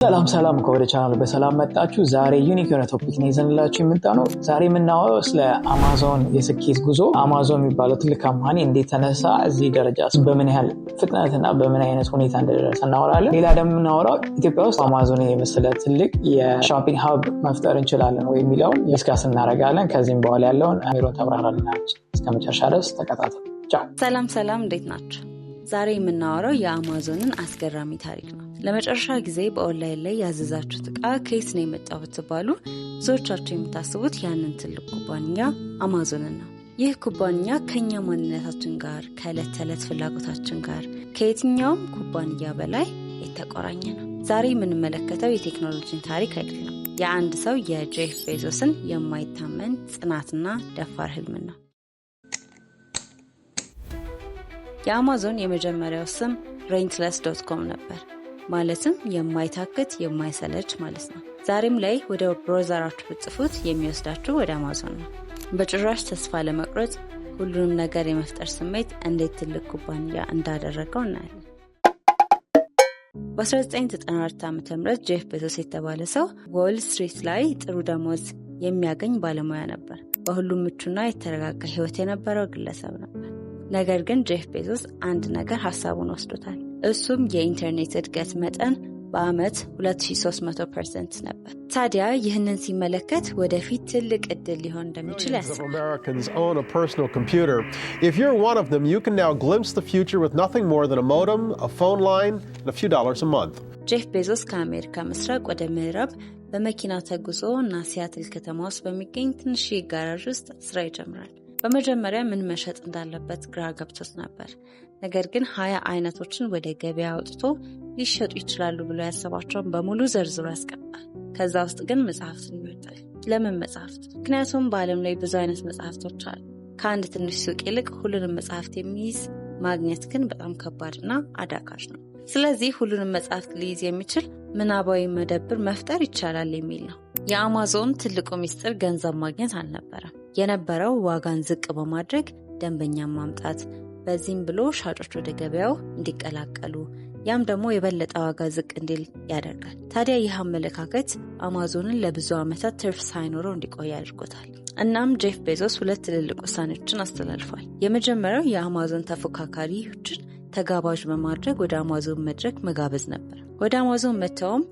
ሰላም ሰላም፣ ከወደ ቻናሉ በሰላም መጣችሁ። ዛሬ unique የሆነ topic ነው ይዘንላችሁ የመጣነው። ዛሬ የምናወራው ስለ አማዞን የስኬት ጉዞ፣ አማዞን የሚባለው ትልቅ company እንዴት ተነሳ፣ እዚህ ደረጃ በምን ያህል ፍጥነትና በምን አይነት ሁኔታ እንደደረሰ እናወራለን። ሌላ ደግሞ የምናወራው ኢትዮጵያ ውስጥ አማዞን የመሰለ ትልቅ የ shopping hub መፍጠር እንችላለን ወይ የሚለውን discuss እናደርጋለን። ከዚህም በኋላ ያለውን ሜሮን ታብራራልናለች። እስከ መጨረሻ ድረስ ተከታተሉ። ቻው። ሰላም ሰላም፣ እንዴት ናችሁ? ዛሬ የምናወራው የአማዞንን አስገራሚ ታሪክ ነው። ለመጨረሻ ጊዜ በኦንላይን ላይ ያዘዛችሁት እቃ ከየት ነው የመጣው ብትባሉ ብዙዎቻችሁ የምታስቡት ያንን ትልቅ ኩባንያ አማዞንን ነው። ይህ ኩባንያ ከኛ ማንነታችን ጋር፣ ከዕለት ተዕለት ፍላጎታችን ጋር ከየትኛውም ኩባንያ በላይ የተቆራኘ ነው። ዛሬ የምንመለከተው የቴክኖሎጂን ታሪክ አይደለም። የአንድ ሰው የጄፍ ቤዞስን የማይታመን ጽናትና ደፋር ህልምን ነው። የአማዞን የመጀመሪያው ስም Relentless.com ነበር። ማለትም የማይታክት፣ የማይሰለች ማለት ነው። ዛሬም ላይ ወደ browser ኣችሁ ብትጽፉት የሚወስዳችሁ ወደ አማዞን ነው። በጭራሽ ተስፋ አለመቁረጥ፣ ሁሉንም ነገር የመፍጠር ስሜት እንዴት ትልቅ ኩባንያ እንዳደረገው እናያለን። በ1994 ዓ ም ጄፍ ቤዞስ የተባለ ሰው ዎል ስትሪት ላይ ጥሩ ደሞዝ የሚያገኝ ባለሙያ ነበር። በሁሉም ምቹና የተረጋጋ ህይወት የነበረው ግለሰብ ነበር። ነገር ግን ጄፍ ቤዞስ አንድ ነገር ሀሳቡን ወስዶታል። እሱም የኢንተርኔት እድገት መጠን በአመት 2300% ነበር። ታዲያ ይህንን ሲመለከት ወደፊት ትልቅ እድል ሊሆን እንደሚችል Millions of ያስባል። Americans own a personal computer. If you're one of them, you can now glimpse the future with nothing more than a modem, a phone line, and a few dollars a month. ጄፍ ቤዞስ ከአሜሪካ ምስራቅ ወደ ምዕራብ በመኪና ተጉዞ እና ሲያትል ከተማ ውስጥ በሚገኝ ትንሽዬ ጋራዥ ውስጥ ስራ ይጀምራል። በመጀመሪያ ምን መሸጥ እንዳለበት ግራ ገብቶት ነበር። ነገር ግን 20 አይነቶችን ወደ ገበያ አውጥቶ ሊሸጡ ይችላሉ ብሎ ያሰባቸውን በሙሉ ዘርዝሮ ያስቀምጣል። ከዛ ውስጥ ግን መጽሐፍትን ይመርጣል። ለምን መጽሐፍት? ምክንያቱም በዓለም ላይ ብዙ አይነት መጽሐፍቶች አሉ። ከአንድ ትንሽ ሱቅ ይልቅ ሁሉንም መጽሐፍት የሚይዝ ማግኘት ግን በጣም ከባድና አዳጋች ነው። ስለዚህ ሁሉንም መጽሐፍት ሊይዝ የሚችል ምናባዊ መደብር መፍጠር ይቻላል የሚል ነው። የአማዞን ትልቁ ሚስጥር ገንዘብ ማግኘት አልነበረም። የነበረው ዋጋን ዝቅ በማድረግ ደንበኛን ማምጣት፣ በዚህም ብሎ ሻጮች ወደ ገበያው እንዲቀላቀሉ፣ ያም ደግሞ የበለጠ ዋጋ ዝቅ እንዲል ያደርጋል። ታዲያ ይህ አመለካከት አማዞንን ለብዙ ዓመታት ትርፍ ሳይኖረው እንዲቆይ አድርጎታል። እናም ጄፍ ቤዞስ ሁለት ትልልቅ ውሳኔዎችን አስተላልፏል። የመጀመሪያው የአማዞን ተፎካካሪዎችን ተጋባዥ በማድረግ ወደ አማዞን መድረክ መጋበዝ ነበር። ወደ አማዞን መጥተውም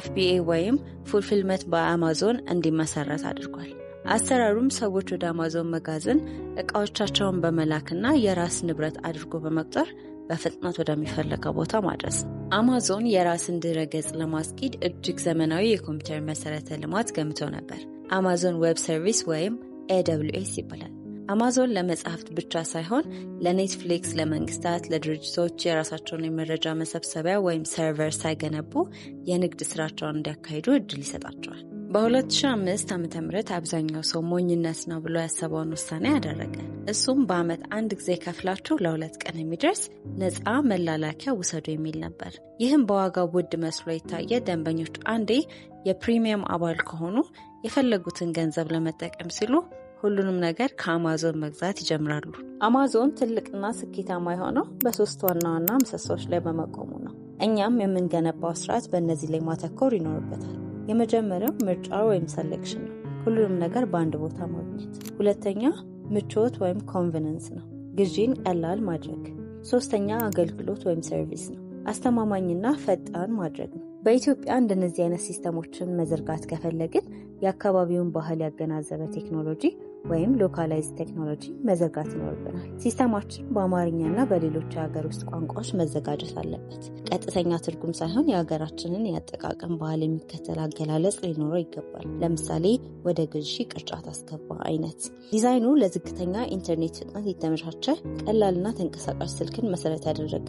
FBA ወይም Fulfillment by Amazon እንዲመሰረት አድርጓል። አሰራሩም ሰዎች ወደ አማዞን መጋዘን እቃዎቻቸውን በመላክና የራስ ንብረት አድርጎ በመቁጠር በፍጥነት ወደሚፈለገው ቦታ ማድረስ ነው። አማዞን የራስን ድረገጽ ለማስኬድ እጅግ ዘመናዊ የኮምፒውተር መሰረተ ልማት ገንብቶ ነበር። Amazon Web Service ወይም AWS ይባላል። አማዞን ለመጽሐፍት ብቻ ሳይሆን ለኔትፍሊክስ፣ ለመንግስታት፣ ለድርጅቶች የራሳቸውን የመረጃ መሰብሰቢያ ወይም server ሳይገነቡ የንግድ ስራቸውን እንዲያካሂዱ እድል ይሰጣቸዋል። በ2005 ዓ.ም አብዛኛው ሰው ሞኝነት ነው ብሎ ያሰበውን ውሳኔ አደረገ። እሱም በአመት አንድ ጊዜ ከፍላችሁ ለ2 ቀን የሚደርስ ነፃ መላላኪያ ውሰዱ የሚል ነበር። ይህም በዋጋው ውድ መስሎ የታየ ደንበኞች አንዴ የ premium አባል ከሆኑ የፈለጉትን ገንዘብ ለመጠቀም ሲሉ ሁሉንም ነገር ከአማዞን መግዛት ይጀምራሉ። አማዞን ትልቅና ስኬታማ የሆነው በሶስት ዋና ዋና ምሰሶዎች ላይ በመቆሙ ነው። እኛም የምንገነባው ስርዓት በእነዚህ ላይ ማተኮር ይኖርበታል። የመጀመሪያው ምርጫ ወይም selection ነው፣ ሁሉንም ነገር በአንድ ቦታ ማግኘት። ሁለተኛ ምቾት ወይም convenience ነው፣ ግዢን ቀላል ማድረግ። ሶስተኛ አገልግሎት ወይም service ነው፣ አስተማማኝና ፈጣን ማድረግ ነው። በኢትዮጵያ እንደነዚህ አይነት system ኦችን መዘርጋት ከፈለግን የአካባቢውን ባህል ያገናዘበ ቴክኖሎጂ ወይም localized technology መዘርጋት ይኖርብናል። System ኣችን በአማርኛና በሌሎች የሀገር ውስጥ ቋንቋዎች መዘጋጀት አለበት። ቀጥተኛ ትርጉም ሳይሆን የሀገራችንን የአጠቃቀም ባህል የሚከተል አገላለጽ ሊኖረው ይገባል። ለምሳሌ ወደ ግዢ ቅርጫት አስገባ አይነት። ዲዛይኑ ለዝግተኛ ኢንተርኔት ፍጥነት የተመቻቸ፣ ቀላልና ተንቀሳቃሽ ስልክን መሰረት ያደረገ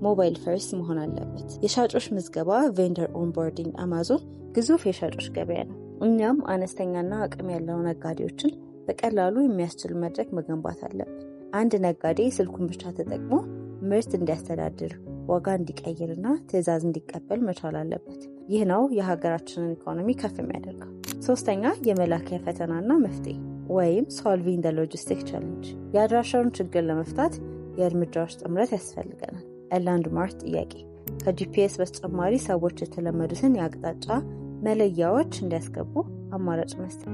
mobile first መሆን አለበት። የሻጮች ምዝገባ vendor onboarding። አማዞን ግዙፍ የሻጮች ገበያ ነው። እኛም አነስተኛና አቅም ያለው ነጋዴዎችን በቀላሉ የሚያስችል መድረክ መገንባት አለብን። አንድ ነጋዴ ስልኩን ብቻ ተጠቅሞ ምርት እንዲያስተዳድር፣ ዋጋ እንዲቀይርና ትዕዛዝ እንዲቀበል መቻል አለበት። ይህ ነው የሀገራችንን ኢኮኖሚ ከፍ የሚያደርገው። ሶስተኛ የመላኪያ ፈተናና መፍትሄ ወይም solving the logistic challenge። የአድራሻውን ችግር ለመፍታት የእርምጃዎች ጥምረት ያስፈልገናል። Landmark ጥያቄ። ከ GPS በተጨማሪ ሰዎች የተለመዱትን የአቅጣጫ መለያዎች እንዲያስገቡ አማራጭ መስጠት።